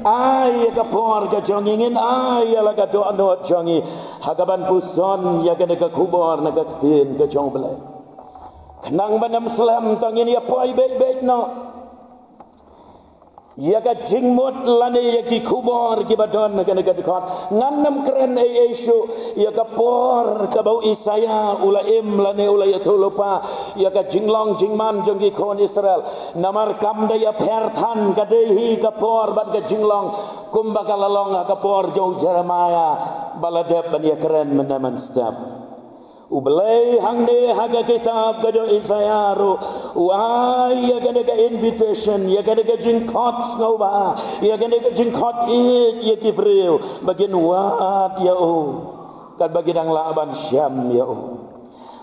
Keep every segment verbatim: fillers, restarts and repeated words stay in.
ai ïa ka por ka jong ngi, ngin ai ïa la ka dohnud jong ngi ha kaban puson ïa kane ka khubor na ka ktien ka jong U Blei. Khnang ban ym slem, to ngin ïa poi beit beit noh ïa ka jingmut lane ïa ki khubor kiba don ha kane ka dkhot. Ngan ym kren ei ei shuh ïa ka por kaba u Isaïah u la im lane u la ïathuhlypa ïa ka jinglong jingman jong ki khun Israel. Namar kam da ïapher than, ka dei hi ka por bad ka jinglong kumba ka la long ha ka por jong u Jeremiah ba la dep ban ïakren mynne mynstep. U Blei hangne ha ka kitab ka jong Isaïah ruh u ai ïa kane ka invitation, ïa kane ka jingkhot sngewbha, ïa kane ka jingkhot ïeit ïa ki briew ba kin wad ïa u, katba ki dang lah ban shem ïa u.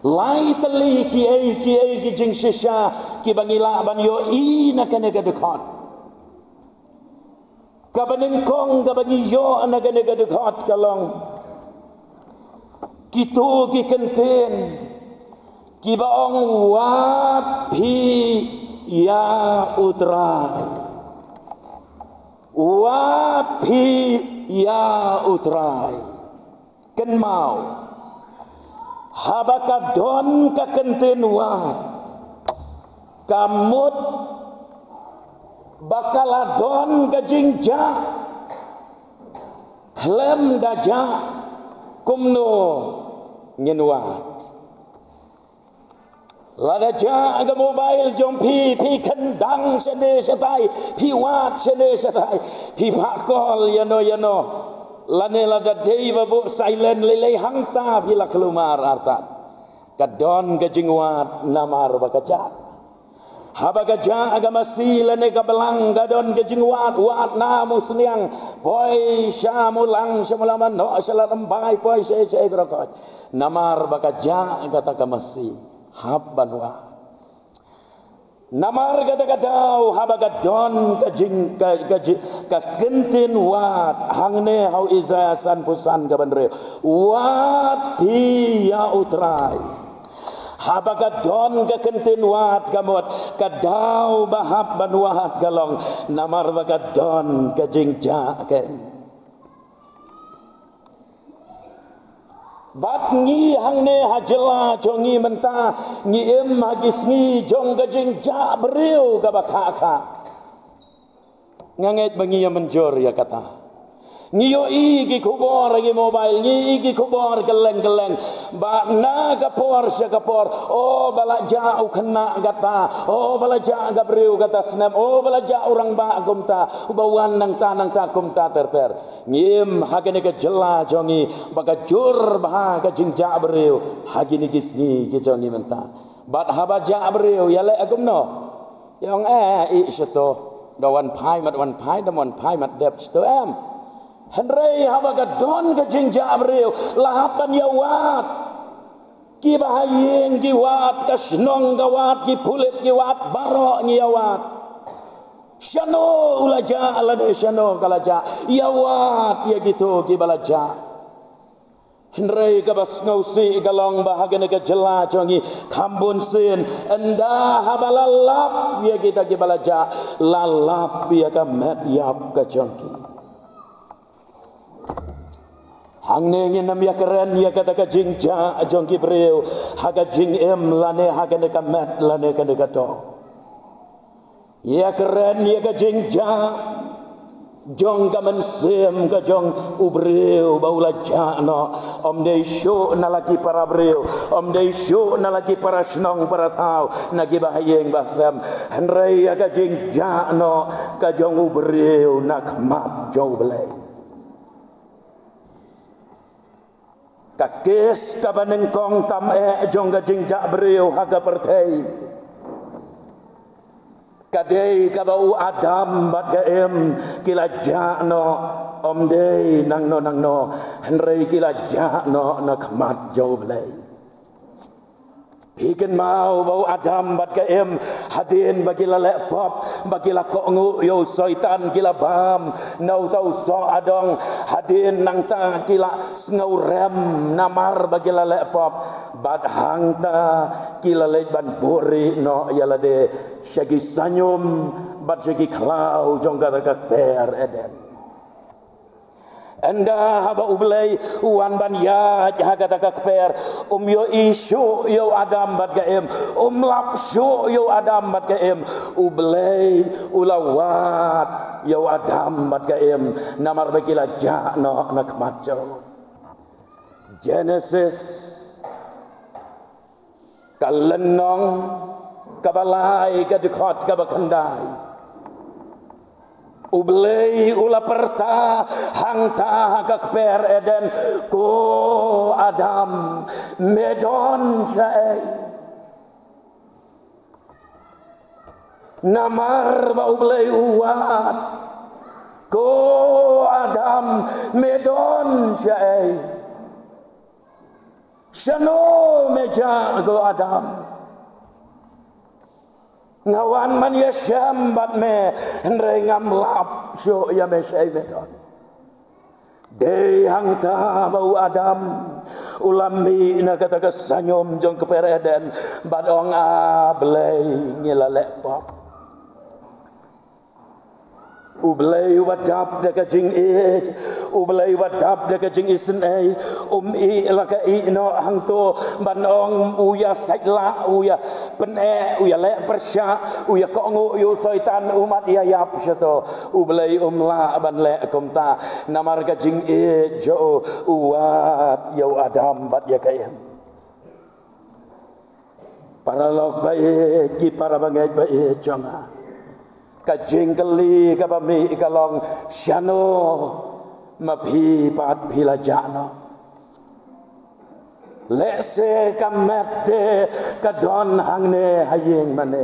Lai tylli kiei kiei ki jingshisha kiba ngi lah ban ïohi na kane ka dkhot. Kaba nyngkong kaba ngi ïoh na kane ka dkhot ka long kito ki kyntien kiba ong, "Wad phi ïa U Trai. Wad phi ïa U Trai." Kynmaw, haba ka don ka kyntien wad, ka mut ba ka la don ka jingjah. Khlem da jah, kumno ngin wad? Lada jah ka mobile jong phi, phi kyndang shane shatai, phi wad shane shatai, phi phah call ïano ïano. Lane lada dei ba buh silent lei lei, hangta phi la khlumar artat. Ka don ka jingwad namar ba ka jah. Haba ka jah ka masi lane ka blang, ka don ka jingwad, wad na musniang, poi sha mulang, sha mulaman, noh sha lad rymbai, poi sha sha baroh khoit. Namar ba ka jah kata ka masi. Hap ban wad. Namar kata ka daw, haba ka don ka jing, ka, ka jing, ka kyntien wad, hangne ha u Isaïah sanphew san kaba hynriew. Wad phi ïa U Trai. Haba ka don ka kyntien wad, ka mut ka daw ba hap ban wad ka long namar ba ka don ka jingjah ka. Bad ngi hangne ha jylla jong ngi mynta, ngi im ha ki sngi jong ka jingjah briew kaba kha kha. Nga ngeit ba ngi ïa mynjur ïa kata. Ngi ïohi ki khubor ha ki mobile, ngi ïohi ki khubor kylleng kylleng. Ba na ka por sha ka por, o ba la jah u khynnah kata, o ba la jah ka briew kata snem, o ba la jah u rangbah kumta, uba wan nangta nangta kumta ter ter. Ngim ha kane ka jylla jong ngi ba ka jur bha ka jingjah briew ha kine ki sngi ki jong ngi mynta. Bad haba jah briew ïa leh kumno? Ïa ong eh, ïeh shato. Da wan phai mat wan phai, da wan phai mat dep shato em. Hynrei haba ka don ka jingjah briew, la hap ban ïa wad. Kiba ha ïing ki wad, ka shnong ka wad, ki pulit ki wad, baroh ngi ïa wad. Shano u la jah lane shano ka la jah, ïa wad ïa kito kiba la jah. Hynrei kaba sngewsih ka long ba ha kane ka jylla jong ngi kham bun sien, ynda haba la lap ïa kita kiba la jah, la lap ïa ka met ïap ka jong ki. Hangne ngin ym ïa kren ïa kata ka jingjah jong ki briew ha ka jingim lane ha kane ka met lane kane ka doh. Ïa kren ïa ka jingjah jong ka mynsiem ka jong u briew ba u la jah noh. Ym dei shuh na la ki para briew, ym dei shuh na la ki para shnong para thaw, na kiba ha ïing ba sem. Hynrei ïa ka jingjah noh ka jong u briew na khmat jong U Blei. Ka kes kaba nyngkong tam eh jong ka jingjah briew ha ka pyrthei, ka dei kaba u Adam bad ka Im ki la jah noh, ym dei nangno nangno, hynrei ki la jah noh na khmat jong U Blei. Phi kynmaw ba u Adam bad ka Im, hadien ba ki la leh pop, ba ki la kohnguh ïa u Soitan, ki la bam na uta u soh adong, hadien nangta ki la sngewrem namar ba ki la leh pop, bad hangta ki la leit ban buhrieh noh ïa lade sha ki saiñum bad sha ki khlaw jong kata ka kper Eden. Ynda haba U Blei u wan ban ïaid ha kata ka kper, um ïohi shuh ïa u Adam bad ka Im, um lap shuh ïa u Adam bad ka Im. U Blei u la wad ïa u Adam bad ka Im, namar ba ki la jah noh na khmat jong u. Genesis, ka lynnong kaba lai, ka dkhot kaba khyndai. U Blei u la pyrta hangta ha ka kper Eden, "Ko Adam, me don shaei?" Namar ba U Blei u wad, "Ko Adam, me don shaei? Shano me jah, ko Adam? Nga wan ban ïashem bad me, hynrei ngam lap shuh ïa me shaei me don." Dei hangta ba u Adam u la mih na kata ka shnong jong ka kper Eden bad ong, "A Blei, ngi la leh pop." U Blei u ba dap da ka jingïeit, U Blei u ba dap da ka jingisynei, um ïeh la ka ïeh noh hangto ban ong u ïa sait la, u ïa pyneh, u ïa leh pyrshah, u ïa kohnguh ïa u Soitan, u mat ïa ïap shato. U Blei um lah ban leh kumta, namar ka jingïeit jong u, u wad ïa u Adam bad ïa ka Im. Paralok ba ïeit, ki para bangeit ba ïeit jong nga, ka jingkylli kaba mih ka long, shano ma phi pat phi la jah noh? Lehse ka met te ka don hangne ha ïing mane.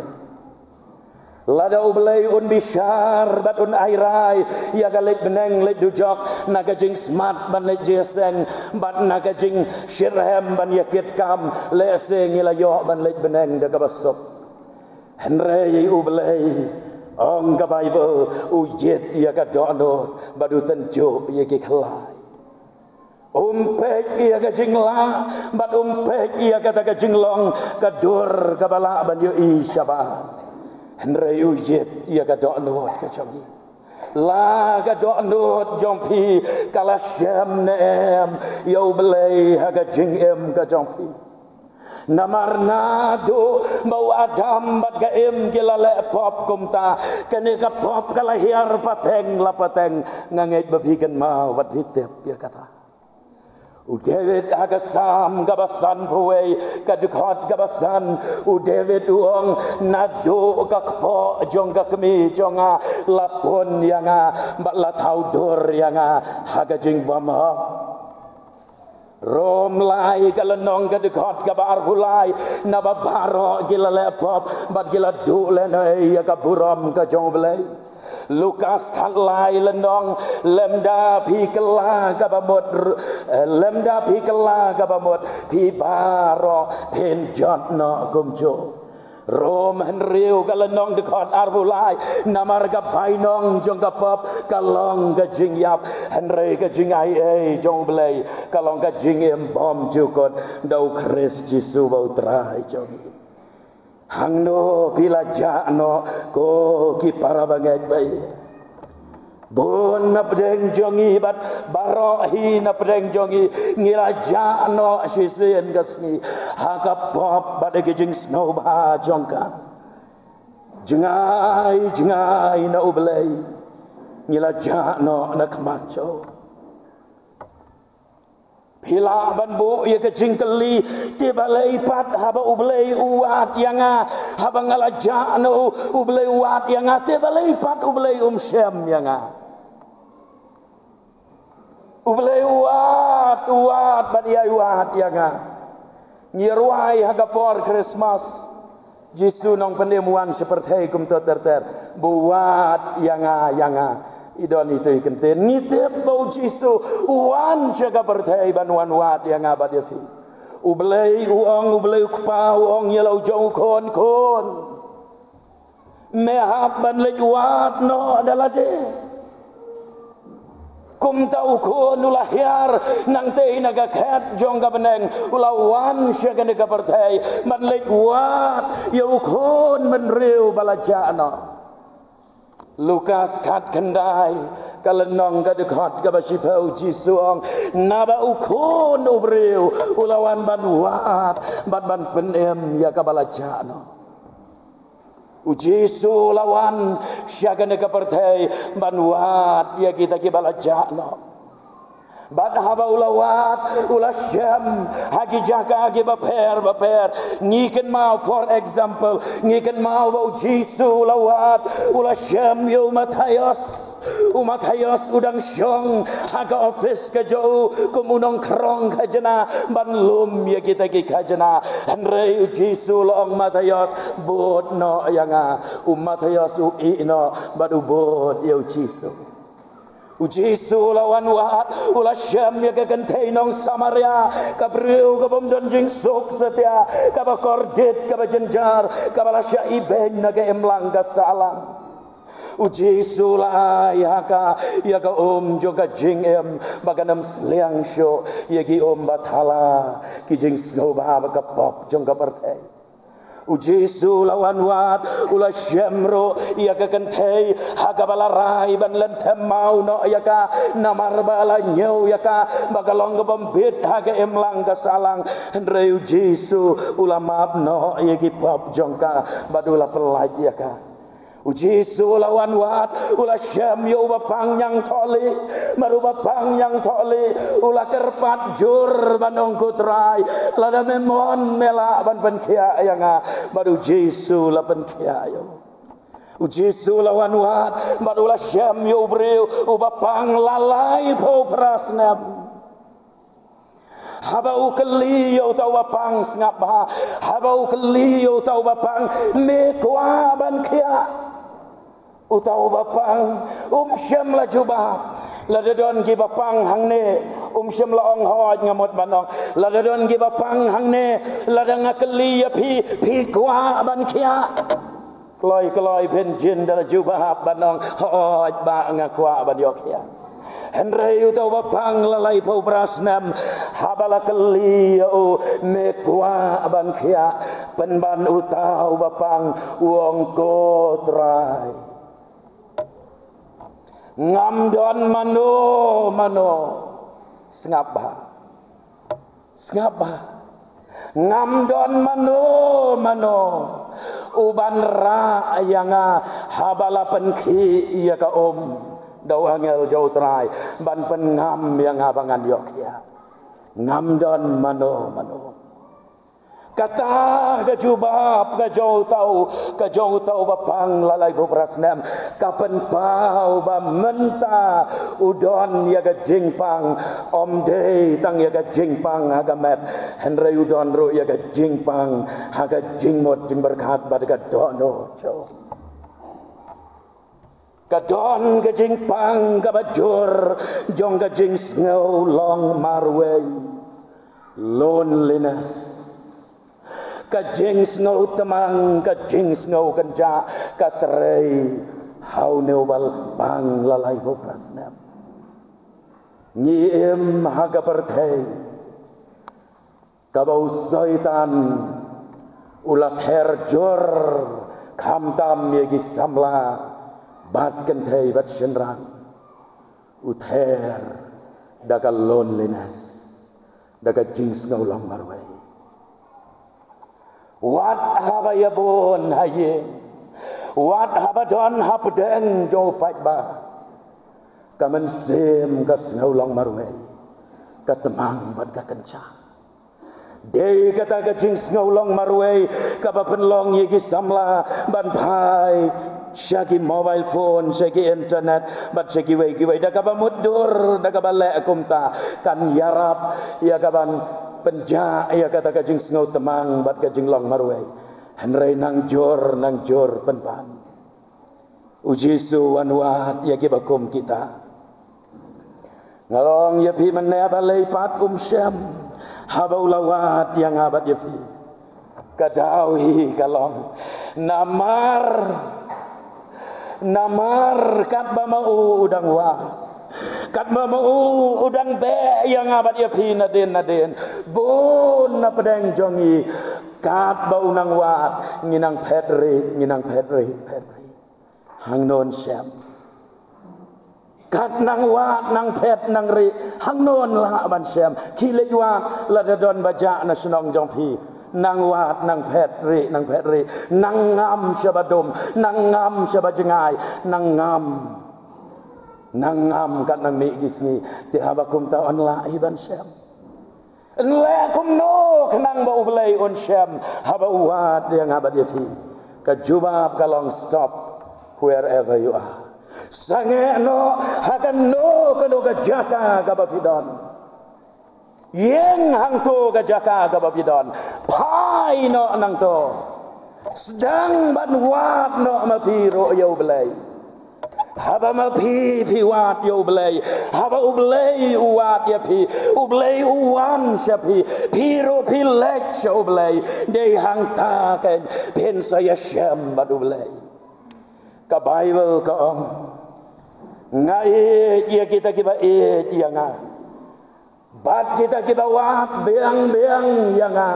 Lada U Blei un bishar bad un ai rai ïa ka leit bneng leit dujok na ka jingsmat ban leit jingïaseng bad na ka jingshitrhem ban ïa kit kam, lehse ngi la ïoh ban leit bneng da kaba suk. Hynrei U Blei, ong ka Baibl, u jied ïa ka dohnud bad u tynjuh ïa ki khlai. Um peit ïa ka jinglah bad um peit ïa kata ka jinglong ka dur kaba lah ban ïohi shabar. Hynrei u jied ïa ka dohnud ka jong ngi. La ka dohnud jong phi ka la shem ne em ïa U Blei ha ka jingim ka jong phi? Namar naduh ba u Adam bad ka Im ki la leh pop kumta, kane ka pop ka la hiar pateng la pateng. Nga ngeit ba phi kynmaw bad phi tip ïa kata. U David ha ka Salm kaba sanphew wei, ka dkhot kaba san, u David u ong, naduh ka kpoh jong ka kmie jong nga la pun ïa nga bad la thaw dur ïa nga ha ka jingbymhok. Rom lai ka lynnong ka dkhot kaba arphew lai, naba baroh ki la leh pop bad ki la duh lehnoh ïa ka burom ka jong U Blei. Lukas khatlai lynnong, lymda phi kylla kaba mut, eh, lymda phi kylla kaba mut, phi baroh phin jot noh kumjuh. Rom hynriew ka lynnong dkhot arphew lai, namar ka bainong jong ka pop ka long ka jingïap, hynrei ka jingaiei jong U Blei ka long ka jingim bymjukut da U Khrist Jisu ba U Trai jong ngi. Hangno phi la jah noh, ko ki para bangeit ba ïeit? Bun na pdeng jong ngi bad baroh hi na pdeng jong ngi, ngi la jah noh shisien ka sngi ha ka pop bad ha ka jingsngewbha jong ka. Jngai, jngai na U Blei, ngi la jah noh na khmat jong u. Phi lah ban buh ïa ka jingkylli, te balei pat haba U Blei u wad ïa nga, haba nga la jah noh, U Blei u wad ïa nga, te balei pat U Blei um shem ïa nga? U Blei u wad, u wad bad ïa u wad ïa nga. Ngi rwai ha ka por Christmas, Jisu nongpynim u wan sha pyrthei kumto ter ter, ba u wad ïa nga, ïa nga. I don ito i kyntien, ngi tip ba u Jisu u wan sha ka pyrthei ban wan wad ïa nga bad ïa phi. U Blei u ong, U Blei u Kpa u ong ïa la u jong u khun, khun, me hap ban leit wad noh da lade. Kumta u khun u la hiar nangtei na ka khet jong ka bneng, u la wan sha kane ka pyrthei ban leit wad ïa u khun bynriew ba la jah noh. Lukas khatkhyndai, ka lynnong ka dkhot kaba shiphew, u Jisu u ong, naba u Khun u briew u la wan ban wad bad ban pynim ïa kaba la jah noh. U Jisu u la wan sha kane ka pyrthei ban wad ïa kita kiba la jah noh. Bad haba u la wad, u la shem ha ki jaka kiba pher bapher. Ngi kynmaw, for example, ngi kynmaw ba u Jisu u la wad, u la shem ïa u Mathaios. U Mathaios u dang shong ha ka office ka jong u kum u nongkhrong khajna ban lum ïa kita ki khajna. Hynrei u Jisu u la ong, Mathaios, bud noh ïa nga. U Mathaios u ïeh noh bad u bud ïa u Jisu. U Jisu u la wan wad, u la shem ïa ka kynthei nong Samaria, ka briew ka bym don jingsuk satia, kaba kordit, kaba jynjar, kaba la shah ibeiñ na ka imlang ka sahlang. U Jisu u la ai ha ka ïa ka um jong ka jingim, ba kan ym sliang shuh ïa ki um ba thala, ki jingsngewbha bad ka pop jong ka pyrthei. U Jisu u la wan wad, u la shem ruh ïa ka kynthei ha kaba la rai ban lynthem maw noh ïa ka, namar ba la ñiew ïa ka ba ka long ka bym bit ha ka imlang ka sahlang. Hynrei u Jisu u la map noh ïa ki pop jong ka bad u la pyllait ïa ka. U Jisu u la wan wad, u la shem ïa u bapang ñiangthohlieh. Bad u bapang ñiangthohlieh u la kyrpad jur ban ong, ko Trai, lada me mon me lah ban pynkhiah ïa nga. Bad u Jisu u la pynkhiah ïa u. U Jisu u la wan wad bad u la shem ïa u briew, u bapang la laiphew phra snem. Haba u kylli ïa uta u bapang, sngap bha, haba u kylli ïa uta u bapang, me kwah ban khiah? Uta u bapang um shym la jubab. Lada don ki bapang hangne, um shym la ong, hooid, nga mut ban ong. Lada don ki bapang hangne, lada nga kylli ïa phi, phi kwah ban khiah? Kloi kloi phin jin da la jubab ban ong, hooid bah, nga kwah ban ïoh khiah. Hynrei uta u bapang la laiphew phra snem, haba la kylli ïa u, me kwah ban khiah? Pynban uta u bapang u ong, ko Trai, ngam don mano mano. Sngap bha. Sngap bha. Ngam don mano mano uban rah ïa nga haba la pynkhih ïa ka um da u angel jong u Trai ban pynngam ïa nga ba ngan ïoh khiah. Ngam don mano mano. Kata ka jubab ka jong uta u, ka jong uta u bapang la laiphew phra snem, ka pynpaw ba mynta u don ïa ka jingpang, ym dei tang ïa ka jingpang ha ka met, hynrei u don ruh ïa ka jingpang ha ka jingmut jingpyrkhat bad ka dohnud jong u. Ka don ka jingpang kaba jur jong ka jingsngew long marwei, loneliness. Ka jingsngew tmang, ka jingsngew kynjah ka trei ha une u bapang la laiphew phra snem. Ngi im ha ka pyrthei kaba u Soitan u la ther jur khamtam ïa ki samla bad kynthei bad shynrang. U ther da ka loneliness, da ka jingsngew long marwei. Wat haba ïabun ha ïing, wat haba don hapdeng jong u paidbah, ka mynsiem ka sngew long marwei, ka tmang bad ka kynjah. Dei kata ka jingsngew long marwei kaba pynlong ïa ki samla ban phai sha ki mobile phone, sha ki internet bad sha kiwei kiwei, da kaba mutdur, da kaba leh kumta, kan ïarap ïa kaban pynjah ïa kata ka jingsngew tmang bad ka jinglong marwei. Hynrei nang jur, nang jur pynban, u Jisu u wan wad ïa kiba kum kita. Nga ong ïa phi mynne, balei pat um shem haba u la wad ïa nga bad ïa phi? Ka daw hi ka long namar, namar katba ma u u dang wad, katba ma u u dang beh ïa nga bad ïa phi nadien nadien, bun na pdeng jong ngi katba u nang wad, ngi nang phet rieh, ngi nang phet rieh, phet rieh. Hangno yn shem? Kat nang wad, nang phet, nang rieh, hangno yn lah ban shem? Khie leit wad, lada don ba jah na shnong jong phi. Nang wad, nang phet, rieh, nang phet, rieh. Nang ngam sha ba dum, nang ngam sha ba jngai, nang ngam. Nang ngam kat nang mih ki sngi, te haba kumta yn lah hi ban shem? Yn leh kumno khnang ba U Blei un shem haba u wad ïa nga bad ïa phi? Ka jubab ka long, stop wherever you are. Sangeh noh ha kano kano ka jaka kaba phi don. Ïeng hangto ka jaka kaba phi don. Phai noh nangto. Sdang ban wad noh ma phi ruh ïa U Blei. Haba ma phi phi wad ïa U Blei, haba U Blei u wad ïa phi, U Blei u wan sha phi, phi ruh phi leit sha U Blei. Dei hangta kein phin sa ïashem bad U Blei. Ka Baibl ka ong, nga ïeit ïa kita kiba ïeit ïa nga, bad kita kiba wad biang biang ïa nga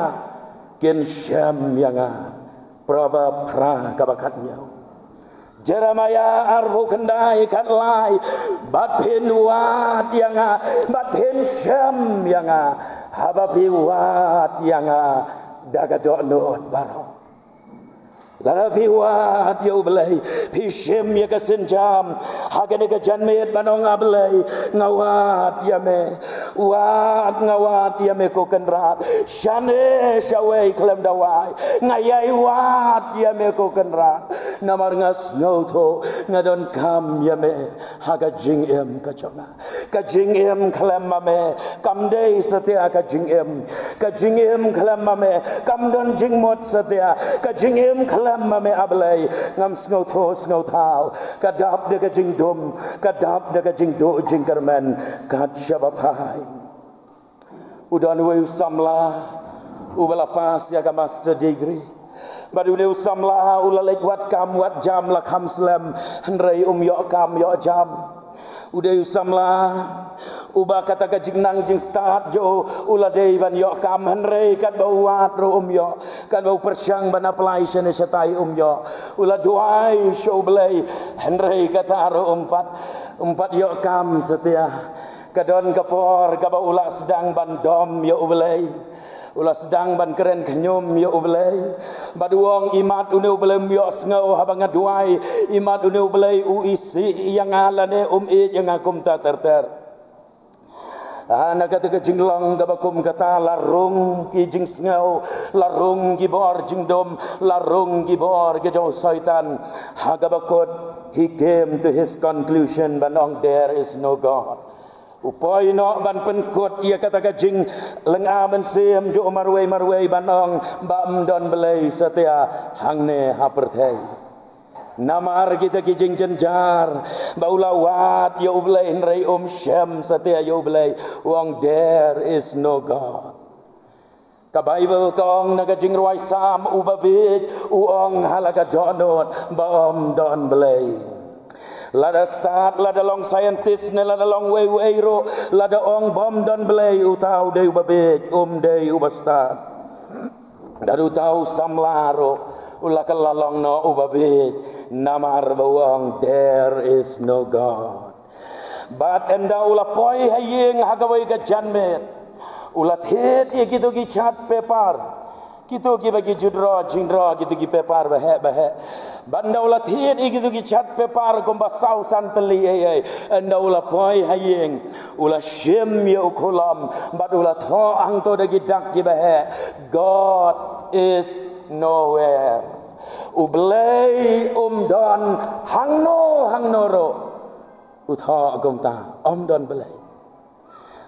kin shem ïa nga. Proverb phra kaba khathynñiew. Jeremiah arphew khyndai khatlai. Bad phin wad ïa nga, bad phin shem ïa nga, haba phi wad ïa nga da ka dohnud baroh. Lada phi wad ïa U Blei, phi shim ïa ka sienjam ha kane ka janmiet ban ong, A Blei, nga wad ïa me. Wad, nga wad ïa me ko Kynrad. Shane shawei khlem da wai, nga ïai wad ïa me ko Kynrad. Namar nga sngewthuh nga donkam ïa me ha ka jingim ka jong nga. Ka jingim khlem ma me kam dei satia ka jingim. Ka jingim khlem ma me kam don jingmut satia. Ka jingim khlem ma me, A Blei, ngam sngewthuh sngewthaw. Ka dap da ka jingdum, ka dap da ka jingduh jingkyrmen kat shaba phai. U don uwei u samla uba la pass ïa ka master degree. Bad une u samla u la leit wad kam wad jam la kham slem, hynrei um ïoh kam ïoh jam. U dei u samla uba kata ka jingnang jingstad jong u, u la dei ban ïoh kam, hynrei katba u wad ruh um ïoh, katba u pyrshang ban apply shane shatai um ïoh. U la duwai sha U Blei, hynrei kata ruh um pat, um pat ïoh kam satia. Ka don ka por kaba u la sdang ban dom ïa U Blei. U la sdang ban kren khñium ïa U Blei. Bad u ong, imat une U Blei um ïohsngew haba nga duwai. Imat une U Blei u isih ïa nga lane um ïeit ïa nga kumta ter ter. Ah, na kata ka jinglong kaba kum kata, la rung ki jingsngew, la rung ki bor jingdum, la rung ki bor ki jong u Soitan. Ha kaba kut, he came to his conclusion ban ong, there is no God. U poi noh ban pynkut ïa kata ka jinglynga mynsiem jong u marwei marwei ban ong, ba ym don Blei satia hangne ha pyrthei. Namar kita ki jingjynjar, ba u la wad ïa U Blei hynrei um shem satia ïa U Blei, u ong, there is no God. Ka Baibl ka ong na ka jingrwai Salm, uba bieit u ong ha la ka dohnud ba ym don Blei. Lada stad, lada long scientist ne lada long wei wei ruh, lada ong ba ym don Blei, uta u dei uba bieit, um dei uba stad. Lada uta u samla ruh u la kylla long noh uba bieit, namar ba u ong, there is no God. Bad ynda u la poi ha ïing ha kawei ka janmiet, u la thied ïa kito ki chart paper, kito kiba ki ju draw jingdraw, kito ki paper baheh baheh. Bad ynda u la thied ïa kito ki chart paper kumba saw san tylli ei ei, ynda u la poi ha ïing, u la shim ïa u khulom bad u la thoh hangto da ki dak kiba heh, God is nowhere. U Blei um don hangno hangno ruh. U thoh kumta, ym don Blei.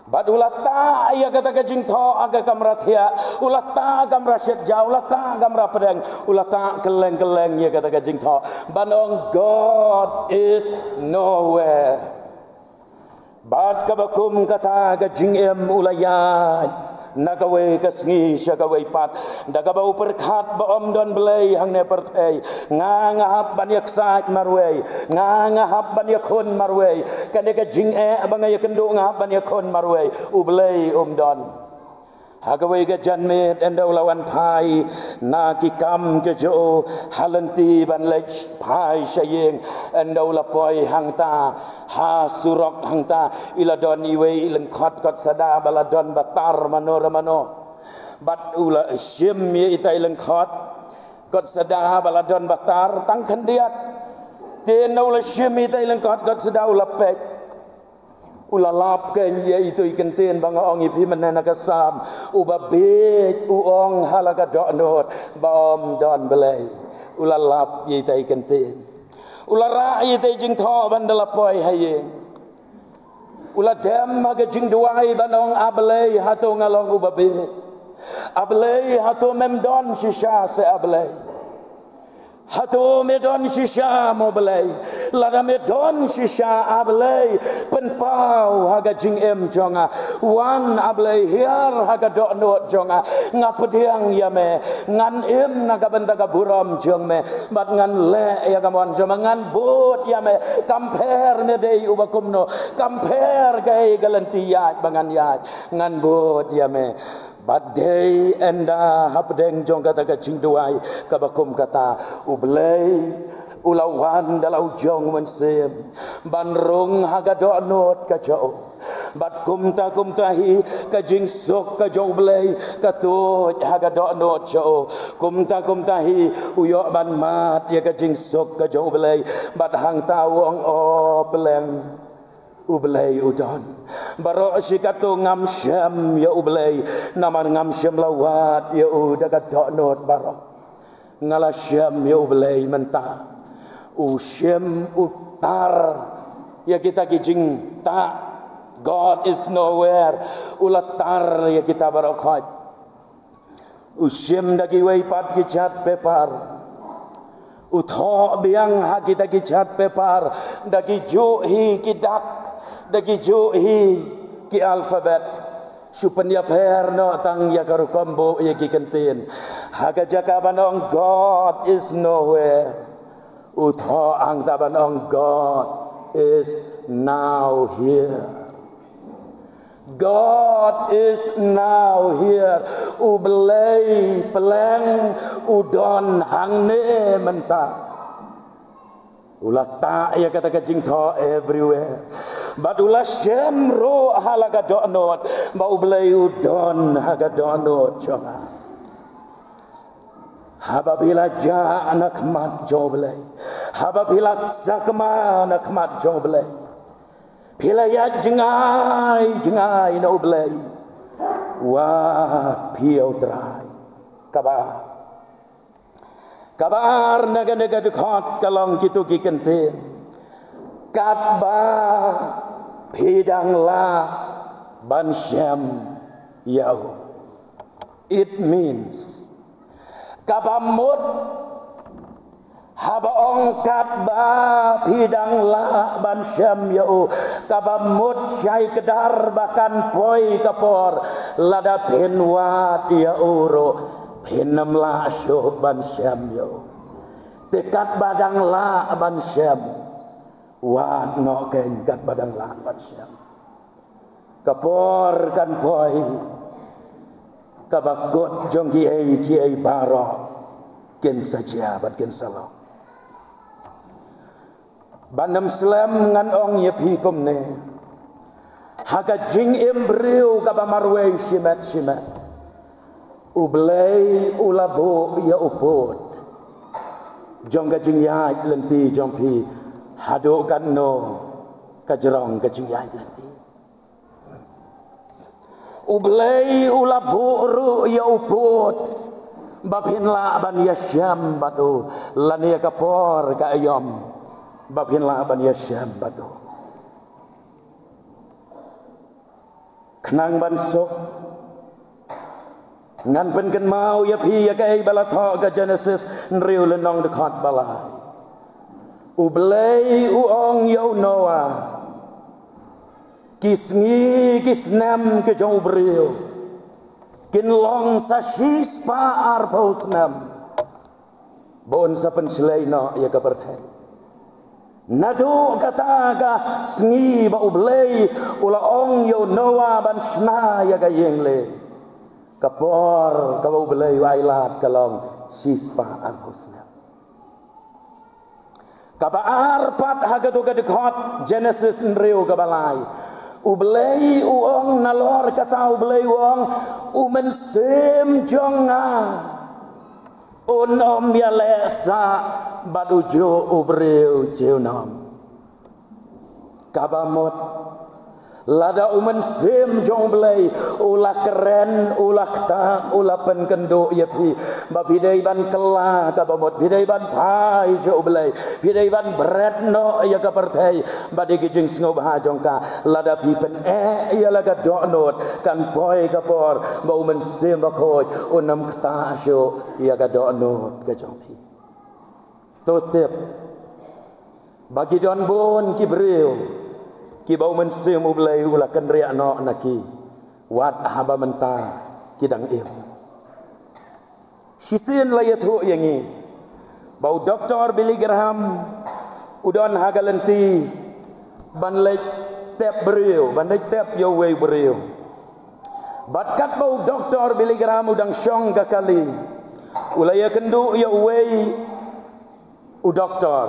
Bad u la tah ïa kata ka jingthoh ha ka kamra thiah, u la tah kamra shet ja, u la tah kamra pdeng, u la tah kylleng kylleng ïa kata ka jingthoh ban ong, God is nowhere. Bad kaba kum kata ka jingim u la ïaid na kawei ka sngi sha kawei pat, da kaba u pyrkhat ba ym don Blei hangne pyrthei. Nga, nga hap ban ïaksaid marwei, nga, nga hap ban ïakhun marwei. Kane ka jingeh ba nga ïakynduh nga hap ban ïakhun marwei. U Blei um don. Ha kawei ka janmiet ynda u la wan phai na ki kam ki jong u, ha lynti ban leit phai sha ïing, ynda u la poi hangta ha surok hangta, i la don iwei i lyngkhot kot sada ba la don ba tar mano re mano. Bad u la shim ïa ita i lyngkhot kot sada ba la don ba tar tang khyndiat. Te ynda u la shim ita i lyngkhot kot sada u la peit. U la lap kein ïa itu i kyntien ba nga ong ïa phi mynne na ka Salm, uba bieit u ong ha la ka dohnud ba ym don Blei. U la lap ïa ita i kyntien. U la rah ïa ita i jingthoh ban da la poi ha ïing. U la dem ha ka jingduwai ban ong, A Blei, hato nga long uba bieit? A Blei, hato mem don shisha se A Blei? Hato me don shisha mo Blei? Lada me don shisha A Blei, pynpaw ha ka jingim jong nga. Wan A Blei, hiar ha ka dohnud jong nga. Nga pdiang ïa me. Ngan im na ka bynta ka burom jong me. Bad ngan leh ïa ka mon jong me. Ngan bud ïa me. Kam pher me dei uba kumno. Kam pher kaei ka lynti ïaid ba ngan ïaid. Ngan bud ïa me. Bad dei ynda hapdeng jong kata ka jingduwai kaba kum kata, U Blei u la wan da la u jong mynsiem ban rung ha ka dohnud ka jong u. Bad kumta kumta hi ka jingsuk ka jong U Blei ka tuid ha ka dohnud jong u. Kumta kumta hi u ïoh ban mad ïa ka jingsuk ka jong U Blei. Bad hangta u ong, O pleng, U Blei u don. Baroh shi katto ngam shem ïa U Blei, namar ngam shym la wad ïa u da ka dohnud baroh. Nga la shem ïa U Blei mynta. U shim, u tar ïa kita ki jingtah. God is nowhere. U la tar ïa kita baroh khoit. U shim da kiwei pat ki jait paper. U thoh biang ha kita ki jait paper da kijuh hi ki dak, da kijuh hi ki alphabet. Shu pynïapher noh tang ïa ka rukom buh ïa ki kyntien. Ha ka jaka ban ong God is nowhere, u thoh hangta ban ong God is now here. God is now here. U Blei pleng u don hangne mynta. U la tah ïa kata ka jingthoh everywhere. Bad u la shem ruh ha la ka dohnud ba U Blei u don ha ka dohnud jong nga. Haba phi la jah na khmat jong U Blei, haba phi la sakma na khmat jong U Blei, phi la ïaid jngai jngai na U Blei, wad phi ïa U Trai. Kaba ar, kaba ar na kane ka dkhot ka long kito ki kyntien: Katba phi dang lah ban shem ïa u. It means, kaba mut haba ong katba phi dang lah ban shem ïa u, kaba mut shai kdar ba kan poi ka por lada phin wad ïa u ruh phin ym lah shuh ban shem ïa u. Te katba dang lah ban shem, wad noh kein katba dang lah ban shem. Ka por kan poi kaba kut jong kiei kiei baroh kin sa jia bad kin sa long. Ban ym slem ngan ong ïa phi kumne, ha ka jingim briew kaba marwei shimet shimet, U Blei u la buh ïa u pud jong ka jingïaid lynti jong phi. Haduh katno ka jrong ka jingïaid lynti? U Blei u la buh ruh ïa u pud ba phin lah ban ïashem bad u, lane ïa ka por ka aïom ba phin lah ban ïashem bad u. Khnang ban suk, ngan pynkynmaw ïa phi ïa kaei ba la thoh ka Genesis hynriew lynnong dkhot ba lai. U Blei u ong ïa u Noah, ki sngi ki snem ki jong u briew kin long sa shispah arphew snem. Ba un sa pynshlei noh ïa ka pyrthei. Naduh kata ka sngi ba U Blei u la ong ïa u Noah ban shna ïa ka ïing lieng, Ka por kaba U Blei u ailad ka long shispah arphew snem. Kaba ar pat ha kato ka dkhot Genesis hynriew kaba lai, U Blei u ong, nalor kata U Blei u ong, u mynsiem jong nga un ym ïaleh sah bad ujuh u briew junom. Kaba mut, lada u mynsiem jong U Blei u la kren, u la ktah, u la pynkynduh ïa phi ba phi dei ban kylla kaba mut, phi dei ban phai sha U Blei, phi dei ban bret noh ïa ka pyrthei bad ïa ki jingsngewbha jong ka. Lada phi pyneh ïa la ka dohnud, kan poi ka por ba u Mynsiem Bakhuid un ym ktah shuh ïa ka dohnud ka jong phi. To tip ba ki don bun ki briew kiba u Mynsiem U Blei u la kynriah noh na ki, wat haba mynta ki dang im. Shisien la ïathuh ïa ngi ba u Doktor Billy Graham u don ha ka lynti ban leit tep briew, ban leit tep ïa uwei u briew. Bad katba u Doktor Billy Graham u dang shong ka kali, u la ïakynduh ïa uwei u doktor,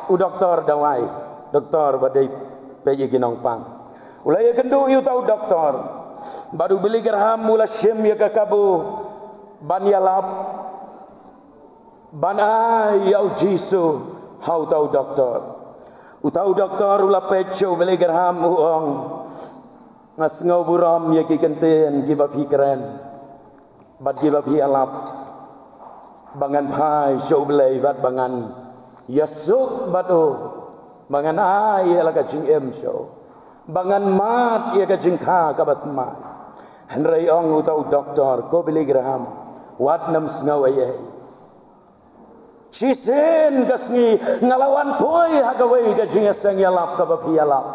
u doktor dawai, doktor ba dei peit ïa ki nongpang. U la ïakynduh ïa uta u doktor, bad u Billy Graham u la shim ïa ka kabu ban ïalap, ban ai ïa u Jisu ha uta u doktor. Uta u doktor u la peit sha u Billy Graham, u ong, nga sngew burom ïa ki kyntien kiba phi kren bad kiba phi ïalap, ba ngan phai sha U Blei bad ba ngan ïasuk bad u, ba ngan ai ïa la ka jingim sha u, ba ngan mad ïa ka jingkha kaba thymmai. Hynrei, ong uta u doktor, ko Billy Graham, wat nym sngew ei ei. Shisien ka sngi nga la wan poi ha kawei ka jingïaseng ïalap kaba phi ïalap.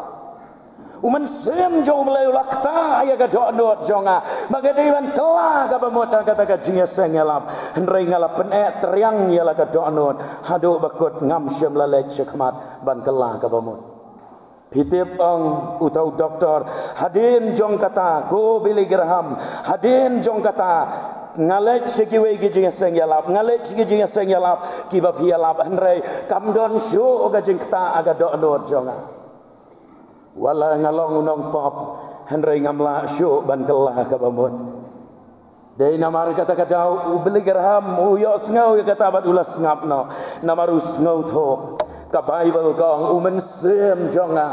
U Mynsiem jong U Blei u la ktah ïa ka dohnud jong nga ba nga dei ban kylla kaba mut ha kata ka jingïaseng ïalap. Hynrei nga la pyneh triang ïa la ka dohnud haduh ba kut ngam shym la leit shakhmat ban kylla kaba mut. Phi tip, ong uta u doktor, hadien jong kata, ko Billy Graham, hadien jong kata nga leit sha kiwei ki jingïaseng ïalap, nga leit sha ki jingïaseng ïalap kiba phi ïalap, hynrei kam don shuh ka jingktah ha ka dohnud jong nga. Wat la nga long u nongpop, hynrei ngam lah shuh ban kylla kaba mut. Dei namar kata ka daw u Billy Graham u ïohsngew ïa kata bad u la sngap noh. Namar u sngewthuh ka Baibl ka ong, u Mynsiem jong nga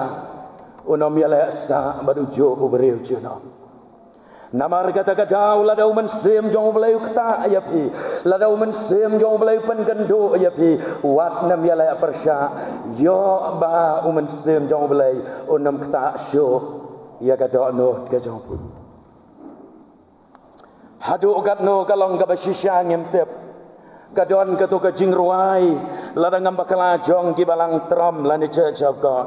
un ym ïaleh sah bad ujuh u briew junom. Namar kata ka daw lada u Mynsiem jong U Blei u ktah ïa phi, lada u Mynsiem jong U Blei u pynkynduh ïa phi, wat nym ïaleh pyrshah. Ïoh ba u Mynsiem jong U Blei un ym ktah shuh ïa ka dohnud ka jong phi. Haduh katno ka long kaba shisha ngim tip. Ka don kato ka jingrwai, lada ngam bakla jong ki balang tram lane Church of God.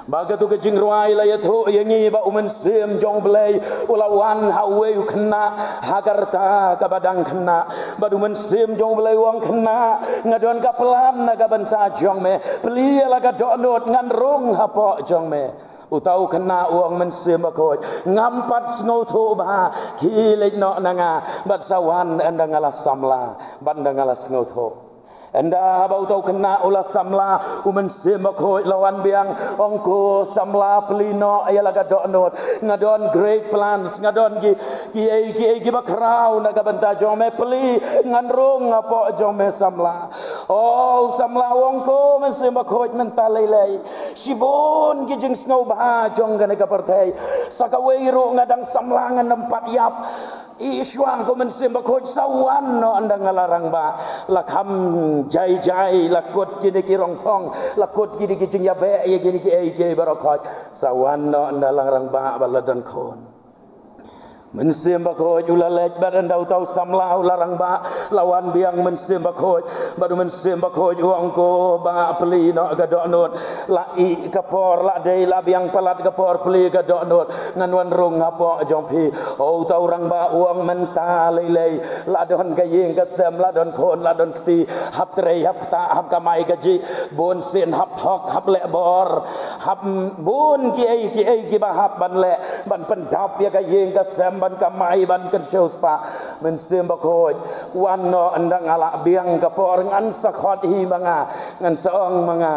Ba kato ka jingrwai la ïathuh ïa ngi ba u Mynsiem jong U Blei u la wan ha uwei u khynnah ha ka rta kaba dang khynnah. Bad u Mynsiem jong U Blei u ong, khynnah, nga don ka plan na ka bynta jong me. Plie ïa la ka dohnud, ngan rung hapoh jong me. Uta u khynnah u ong, Mynsiem Bakhuid, ngam pat sngewthuh bha, khie leit noh na nga, bad sa wan ynda nga la samla bad ynda nga la sngewthuh. Ynda haba uta u khynnah u la samla, u Mynsiem Bakhuid la wan biang, ong, ko samla, plie noh ïa la ka dohnud. Nga don great plans, nga don ki, kiei kiei kiba khraw na ka bynta jong me. Plie, ngan rung hapoh jong me samla. O samla, u ong, ko Mynsiem Bakhuid, mynta lei lei shibun ki jingsngewbha jong kane ka pyrthei. Sa kawei ruh nga dang samla, ngan ym pat ïap. Ishwa, ko Mynsiem Bakhuid, sa wan noh ynda nga la rangbah. La kham jai jai, la kut kine ki rongphong, la kut kine ki jingïabeh ïa kine kiei kiei baroh khoit. Sa wan noh ynda la rangbah bad la don khun. Mynsiem Bakhuid u la leit bad ynda uta u samla u la rangbah, la wan biang Mynsiem Bakhuid. Bad u Mynsiem Bakhuid u ong, ko bah, plie noh ka dohnud. La ih ka por, la dei la biang palat ka por plie ka dohnud. Ngan wan rung hapoh jong phi. O uta u rangbah u ong, mynta lei lei la don ka ïing ka sem, la don khun, la don kti, hap trei, hap ktah, hap kamai kajih, bun sien hap thok, hap leh bor, hap bun kiei kiei kiba hap ban leh. ban pyndap ïa ka ïing ka sem, ban kamai, ban kynshew spah. Mynsiem Bakhuid, wan noh, ynda nga lah biang ka por, ngan sa khot hi ma nga, ngan sa ong ma nga,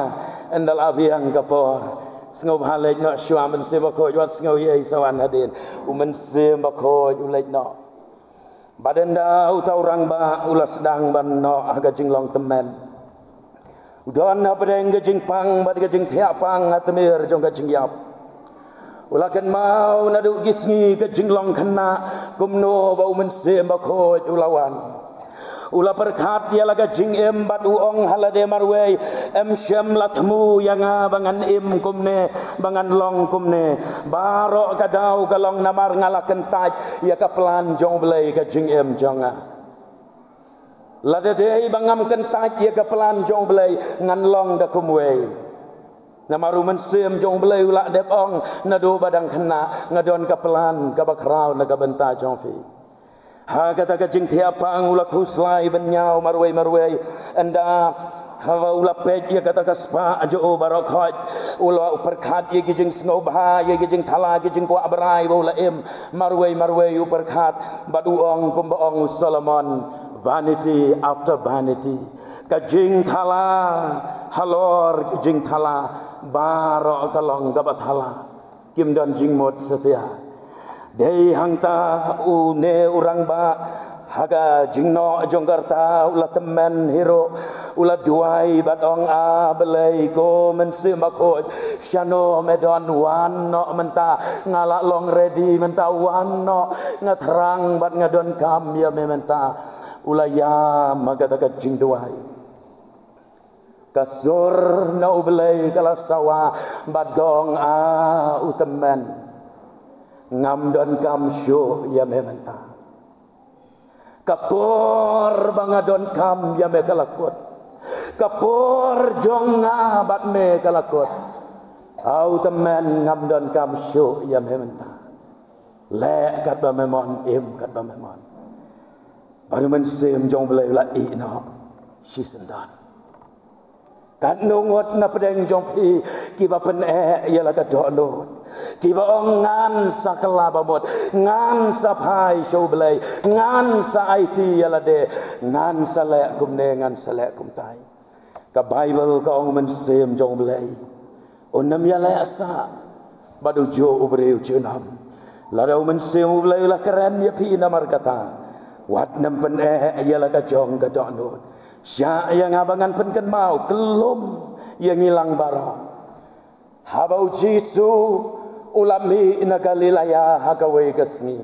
ynda lah biang ka por. Sngewbha leit noh shuwa, Mynsiem Bakhuid, wat sngew ei ei, sa wan hadien. U Mynsiem Bakhuid u leit noh. Bad ynda uta u rangbah u la sdang ban noh ha ka jinglong tymmen, u don hapdeng ka jingpang bad ka jingthiah pang ha tmier jong ka jingïap. U la kynmaw naduh ki sngi ka jinglong khynnah, kumno ba u Mynsiem Bakhuid u la wan. U la pyrkhat ïa la ka jingim bad u ong ha lade marwei, em shym la thmu ïa nga ba ngan im kumne, ba ngan long kumne. Baroh ka daw ka long namar nga la kyntait ïa ka plan jong U Blei ka jingim jong nga. Lada dei ba ngam kyntait ïa ka plan jong U Blei, ngan long da kumwei. Namar u Mynsiem jong U Blei u la dep ong naduh ba dang khynnah, nga don ka plan kaba khraw na ka bynta jong phi. Ha kata ka jingthiah pang u la khuslai bynñiaw marwei marwei. Ynda haba u la peit ïa kata ka spah jong u baroh khoit, u la pyrkhat ïa ki jingsngewbha, ïa ki jingthala, ki jingkwah brai ba u la im marwei marwei, u pyrkhat bad u ong kumba ong u Solomon, vanity after vanity. Ka jingthala halor ki jingthala, baroh ka long kaba thala, kim don jingmut satia. Dei hangta une u rangbah ha ka jingnoh jong ka rta u la tymmen hi ruh, u la duwai bad ong, A Blei ko Mynsiem Bakhuid, shano me don, wan noh mynta, nga la long ready mynta, wan noh, nga thrang bad nga donkam ïa me mynta. U la ïam ha kata ka jingduwai. Ka sur na U Blei ka la sawa bad ka ong, A u tymmen, ngam donkam shuh ïa me mynta. Ka por ba nga donkam ïa me ka la kut. Ka por jong nga bad me ka la kut. A u tymmen, ngam donkam shuh ïa me mynta. Leh katba me mon, im katba me mon. Bad u Mynsiem jong U Blei u la ïeh noh shisyndon. Katno ngut na pdeng jong phi kiba pyneh ïa la ka dohnud, kiba ong, ngan sa kylla ba mut, ngan sa phai sha U Blei, ngan sa aiti ïa lade, ngan sa leh kumne, ngan sa leh kumtai. Ka Baibl ka ong, Mynsiem jong U Blei un ym ïaleh sah bad ujuh u briew junom. Lada u Mynsiem U Blei u la kren ïa phi namar kata, wat nym pyneh ïa la ka jong ka dohnud. Shah ïa nga ba ngan pynkynmaw, kyllum ïa ngi lang baroh. Haba u Jisu u la mih na Galilea ha kawei ka sngi,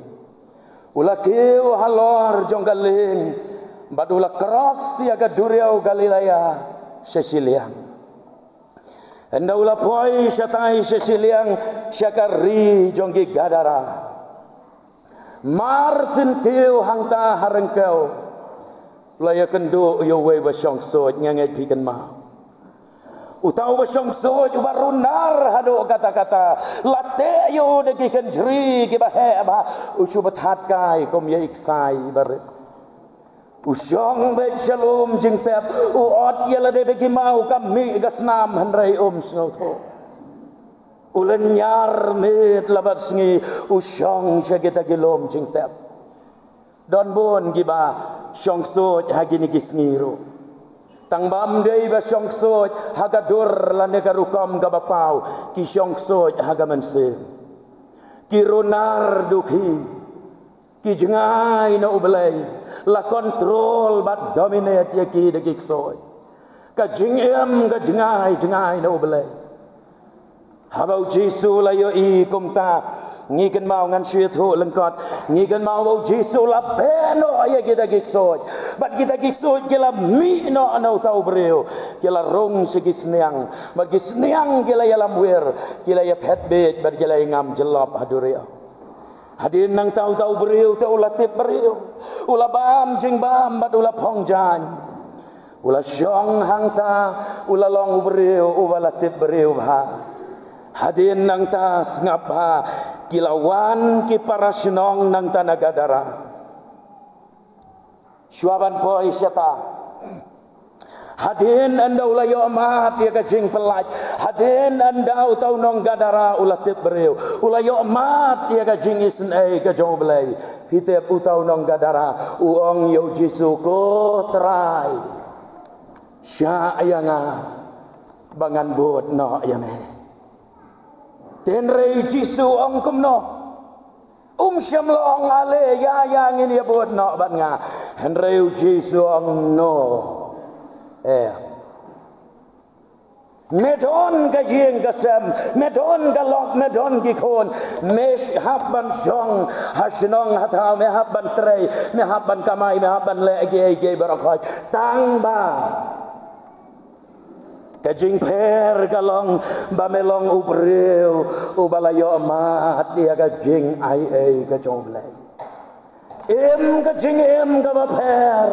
u la kiew halor jong ka lieng bad u la cross ïa ka duriaw Galilea sha shiliang. Ynda u la poi shatai sha shiliang, sha ka ri jong ki Gadara. Mar syn kiew hangta ha ryngkew, u la ïakynduh ïa uwei ba shong suit, nga ngeit phi kynmaw. Uta uba shong suit uba runar haduh katta katta, la teh ïa u da ki kynjri kiba heh bha, u shu bthat kai kum ïa i ksai iba rit. U shong beit sha lum jingtep, u ot ïa lade da ki maw, ka mih ka snam hynrei um sngewthuh. U lynñiar miet la bad sngi u shong sha kita ki lum jingtep. Don bun kiba shong suit ha kine ki sngi ruh. Tang bym dei ba shong suit ha ka dur lane ka rukom kaba paw, ki shong suit ha ka mynsiem. Ki runar dukhi, ki jngai na U Blei, la control bad dominate ïa ki da ki ksuid. Ka jingim ka jngai, jngai na U Blei. Haba u Jisu la ïohi kumta, ngi kynmaw, ngan shu ïathuh lyngkot, ngi kynmaw ba u Jisu la beh noh ïa kita ki ksuid. Bad kita ki ksuid ki la mih noh na uta u briew, ki la rung sha ki sniang, bad ki sniang ki la ïalam wir, ki la ïaphet bieit, bad ki la ïangam jyllop ha duriaw. Hadien nangta uta u briew te u la tip briew, u la bam jingbam bad u la phong jaiñ. U la shong hangta, u la long u briew uba la tip briew bha. Hadien nangta sngap bha, ki la wan ki para shnong nangta na Gadara. Shuwa ban poi shata, Hadien ynda u la ïoh mad ïa ka jingpyllait, hadien ynda uta u nong Gadara u la tip briew, u la ïoh mad ïa ka jingisynei ka jong U Blei. Phi tip, uta u nong Gadara u ong ïa u Jisu, "Ko Trai, shah ïa nga ba ngan bud noh ïa me." Hynrei u Jisu u ong kumno? Um shym la ong, "Ale, ïa, ïa, ngin ïa bud noh bad nga." Hynrei u Jisu u ong, "No. Eh. Me don ka ïing ka sem, me don ka lok, me don ki khun, me hap ban shong ha shnong ha thaw, me hap ban trei, me hap ban kamai, me hap ban leh kiei kiei baroh khoit. Tang ba ka jingpher ka long ba me long u briew uba la ïoh mad ïa ka jingaiei ka jong U Blei. Im ka jingim kaba pher,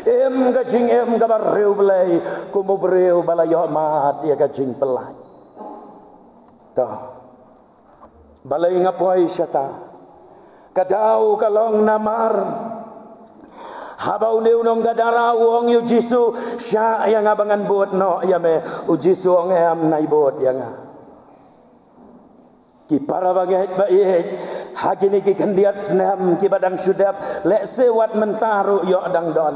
im ka jingim kaba riewblei, kum u briew ba la ïoh mad ïa ka jingpyllait." To. Balei nga poi shata? Ka daw ka long namar haba une u nong Gadara u ong ïa u Jisu, "Shah ïa nga ba ngan bud noh ïa me," u Jisu u ong, "Em, nai bud ïa nga." Ki para bangeit ba ïeit, ha kine ki khyndiat snem kiba dang shu dep, lehse wat mynta ruh ïoh dang don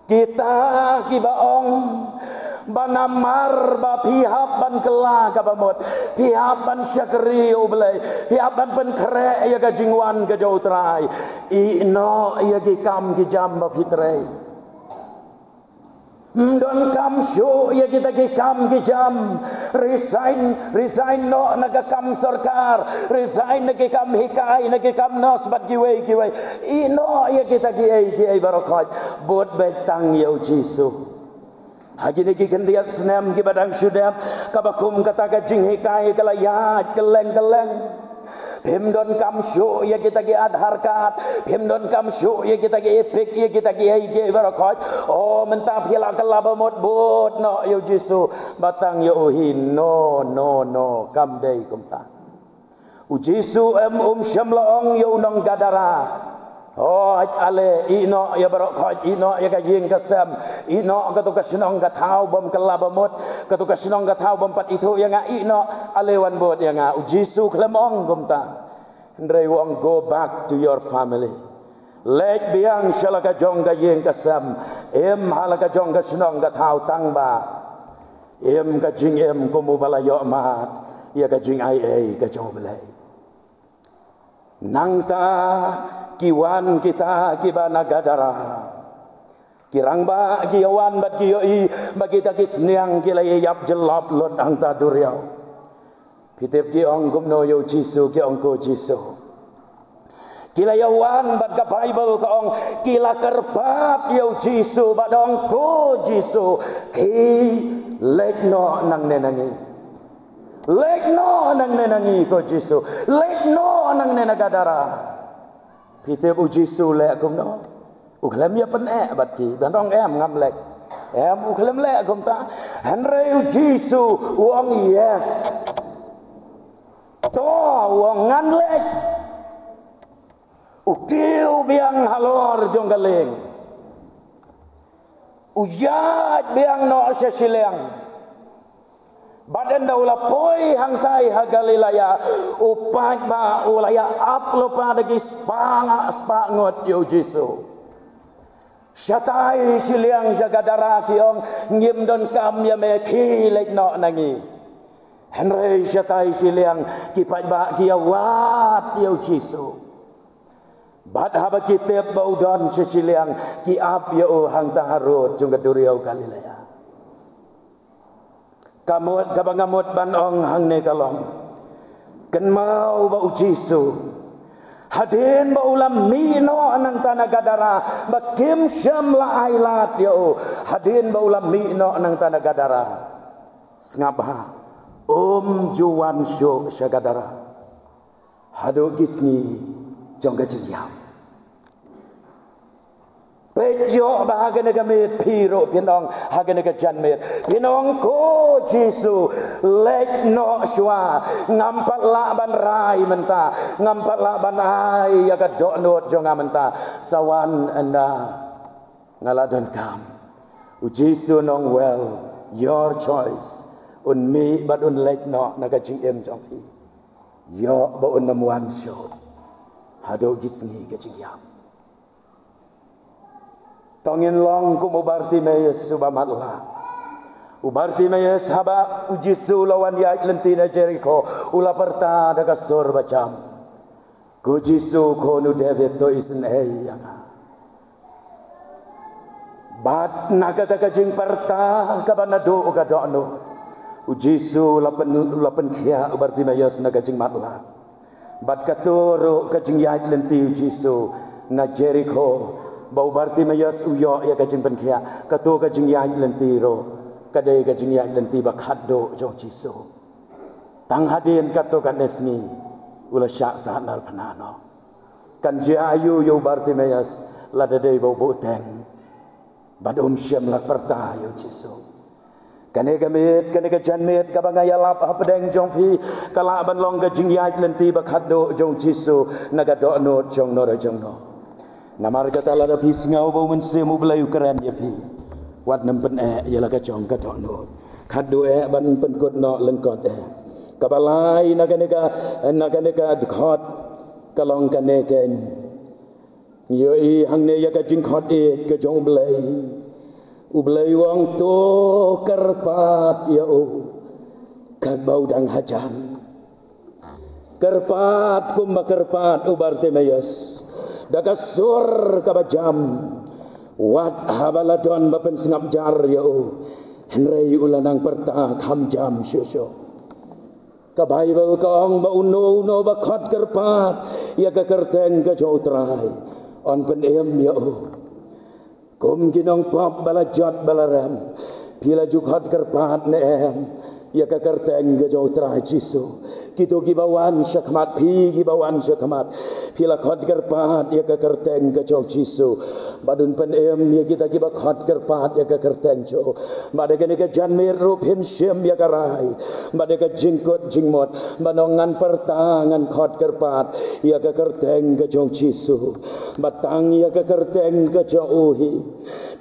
kita kiba ong ba namar ba phi hap ban kylla kaba mut, phi hap ban shakri ïa U Blei, phi hap ban pynkhreh ïa ka jingwan ka jong U Trai, ïehnoh ïa ki kam ki jam ba phi trei. Ym donkam shuh ïa kita ki kam ki jam. Resign, resign noh na ka kam sorkar. Resign na ki kam hikai, na ki kam nurse bad kiwei kiwei. Ïehnoh ïa kita kiei kiei baroh khoit. Bud beit tang ïa u Jisu. Ha kine ki khyndiat snem kiba dang shu dep, kaba kum kata ka jinghikai ka la ïaid kylleng kylleng. Phim donkam shuh ïa kita ki Aadhaar card, phim donkam shuh ïa kita ki EPIC, ïa kita kiei kiei baroh khoit. O, mynta phi la kylla ba mut, bud noh ïa u Jisu ba tang ïa u hi. No, no, no, kam dei kumta. U Jisu em, um shym la ong ïa u nong Gadara, "Hooid, ale, ïehnoh ïa baroh khoit, ïehnoh ïa ka ïing ka sem, ïehnoh kato ka shnong ka thaw bym kylla ba mut, kato ka shnong ka thaw bym pat ithuh ïa nga, ïehnoh, ale, wan bud ïa nga." U Jisu khlem ong kumta. Hynrei u ong, "Go back to your family. Leit biang sha la ka jong ka ïing ka sem, im ha la ka jong ka shnong ka thaw, tang ba im ka jingim kum uba la ïoh mad ïa ka jingaiei ka jong U Blei." Nangta ki wan kita kiba na Gadara. Ki rangbah ki ïa wan bad ki ïohi ba kita ki sniang ki la ïa ïap jyllop lut hangta duriaw. Phi tip ki ong kumno ïa u Jisu? Ki ong, "Ko Jisu." Ki la ïa wan bad ka Baibl ka ong, ki la kyrpad ïa u Jisu bad ong, "Ko Jisu, khie leit noh nangne na ngi. Leit noh nangne na ngi, ko Jisu. Leit noh nangne na Gadara." Phi tip u Jisu u leh kumno? U khlem ïa pyneh bad ki, ban ong, "Em, ngam leit." Em, u khlem leh kumta. Hynrei u Jisu u ong, "Yes." To, u ong, "Ngan leit." U kiew biang halor jong ka lieng. U ïaid biang noh sha shiliang. Bad ynda u la poi hangtai ha Galilea, u paidbah u la ïa ap lypa da ki spah, spah ngut ïa u Jisu. Shatai shiliang sha Gadara ki ong, "Ngim donkam ïa me, khie leit noh na ngi." Hynrei shatai shiliang ki paidbah ki ïa wad ïa u Jisu. Bad haba ki tip ba u don sha shiliang, ki ap ïa u hangta harud jong ka duriaw Galilea. Ka mut, kaba nga mut ban ong hangne ka long, kynmaw ba u Jisu, hadien ba u la mih noh nangta na Gadara, ba kim shym la ailad ïa u, hadien ba u la mih noh nangta na Gadara, sngap bha, um ju wan shuh sha Gadara haduh ki sngi jong ka jingïap. Peit, ïoh ba ha kane ka miet phi ruh phin ong, ha kane ka janmiet phin ong, "Ko Jisu, leit noh shuwa, ngam pat lah ban rai mynta, ngam pat lah ban ai ïa ka dohnud jong nga mynta, sa wan ynda nga la donkam." U Jisu un ong, well, your choice. Un mih bad un leit noh na ka jingim jong phi. Ïoh ba un ym wan shuh haduh ki sngi ka jingïap. To ngin long kum u Bartimaeus uba matlah. U Bartimaeus, haba u Jisu u la wan ïaid lynti na Jeriko, u la pyrta da ka sur ba jam, ko Jisu, Khun u David, to isynei ïa nga. Bad na kata ka jingpyrta kaba naduh ka dohnud, u Jisu u la pyn, u la pynkhiah u Bartimaeus na ka jingmatlah. Bad kato ruh ka jingïaid lynti u Jisu na Jeriko, ba u Bartimaeus u ïoh ïa ka jingpynkhiah, kato ka jingïaid lynti ruh ka dei ka jingïaid lynti ba khatduh jong u Jisu. Tang hadien kato katne sngi u la shah sahnarphna noh. Kan jia aïu ïa u Bartimaeus lada dei ba u buhteng bad um shym la pyrta ïa u Jisu? Kane ka miet, kane ka janmiet kaba nga ïalap hapdeng jong phi, ka lah ban long ka jingïaid lynti ba khatduh jong u Jisu na ka dohnud jong no re jong no. Namar kata, lada phi sngew ba u Mynsiem u Blei u kren ïa phi, wat nym pyneh ïa la ka jong ka dohnud. Khatduh eh ban pynkut noh lyngkot eh. Kaba lai na kane ka, na kane ka dkhot ka long kane, kan ïohi hangne ïa ka jingkhot ïeit ka jong u Blei. U Blei u ong, to kyrpad ïa u katba u dang hajan. Kyrpad kumba kyrpad u Bartimaeus, da ka sur kaba jam, wat haba la don ba pynsngap jar ïa u, hynrei u la nang pyrta kham jam shuh shuh. Ka Baibl ka ong ba uno uno ba khot kyrpad ïa ka kyrteng ka jong u Trai, yn pynim ïa u. Kum ki nongpop ba la jot ba la rem, phi la ju khot kyrpad ne em ïa ka kyrteng ka jong u Trai Jisu? Kito kiba wan shakhmat, phi kiba wan shakhmat, phi la khot kyrpad ïa ka kyrteng ka jong u Jisu? Bad un pynim ïa kita kiba khot kyrpad ïa ka kyrteng jong u. Bad ha kane ka janmiet ruh phin shim ïa ka rai, bad ha ka jingkut jingmut, ban ong, ngan pyrta, ngan khot kyrpad ïa ka kyrteng ka jong u Jisu. Bad tang ïa ka kyrteng ka jong u hi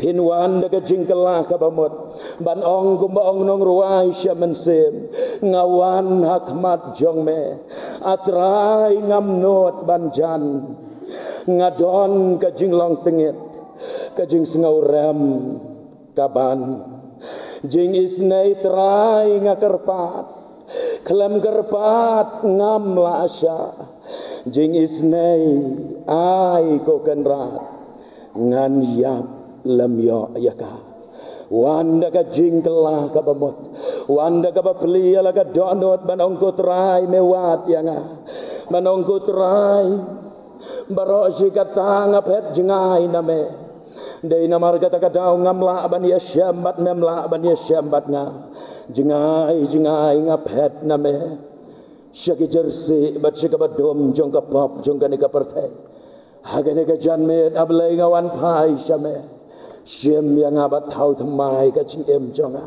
phin wan da ka jingkylla kaba mut, ban ong kumba ong u nongrwai sha mynsiem, nga wan ha khmat jong me, A Trai, ngam nud ban jan. Nga don ka jinglong tyngit, ka jingsngew rem ka ban. Jingisynei, Trai, nga kyrpad, khlem kyrpad ngam lah shah. Jingisynei, ai ko Kynrad, ngan ïap lem ïoh ïa ka. Wan da ka jingkylla kaba mut, wan da kaba plie ïa la ka dohnud, ban ong, ko Trai, me wad ïa nga. Ban ong, ko Trai, baroh shi katta nga phet jngai na me. Dei namar kata ka daw ngam lah ban ïashem bad mem lah ban ïashem bad nga. Jngai jngai nga phet na me sha ki jyrsieh bad sha kaba dum jong ka pop jong kane ka pyrthei. Ha kane ka janmiet, A Blei, nga wan phai sha me. Shim ïa nga bad thaw thymmai ka jingim jong nga.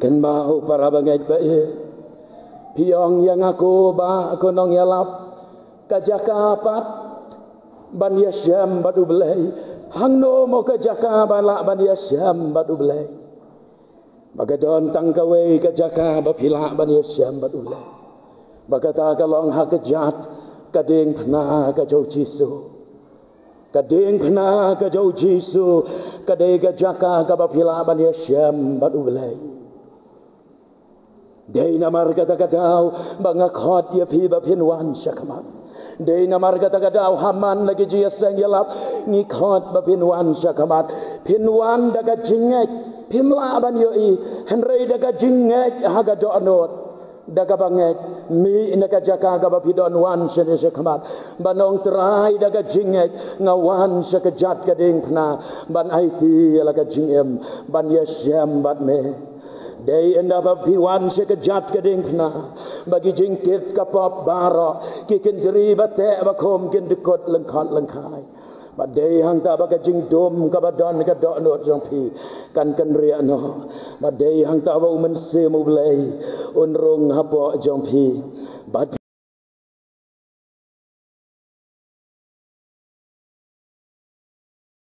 Kynmaw, para bangeit ba ïeit, phi ong ïa nga, ko bah, ko nongïalap, ka jaka pat ban ïashem bad U Blei? Hangno mo ka jaka ba lah ban ïashem bad U Blei? Ba ka don tang kawei ka jaka ba phi lah ban ïashem bad U Blei. Ba kata ka long ha kjat ka diengphna ka jong U Jisu. Ka diengphna ka jong U Jisu ka dei ka jaka kaba phi lah ban ïashem bad U Blei. Dei namar kata ka daw ba nga khot ïa phi ba phin wan shakhmat. Dei namar kata ka daw ha man la ki jingïaseng ïalap ngi khot ba phin wan shakhmat. Phin wan da ka jingngeit, phim lah ban ïohi, hynrei da ka jingngeit ha ka dohnud, da kaba ngeit, mih na ka jaka kaba phi don, wan shane shakhmat. Ban ong, Trai, da ka jingngeit nga wan sha kjat ka diengphna ban aiti ïa la ka jingim, ban ïashem bad me. Dei ynda ba phi wan sha kjat ka diengphna ba ki jingkit ka pop baroh, ki kynjri ba teh ba khum kin dkut lyngkhot lyngkhai. Bad dei hangta ba ka jingdum kaba don ka dohnud jong phi kan kynriah noh. Bad dei hangta ba U Mynsiem U Blei un rung hapoh jong phi. Bad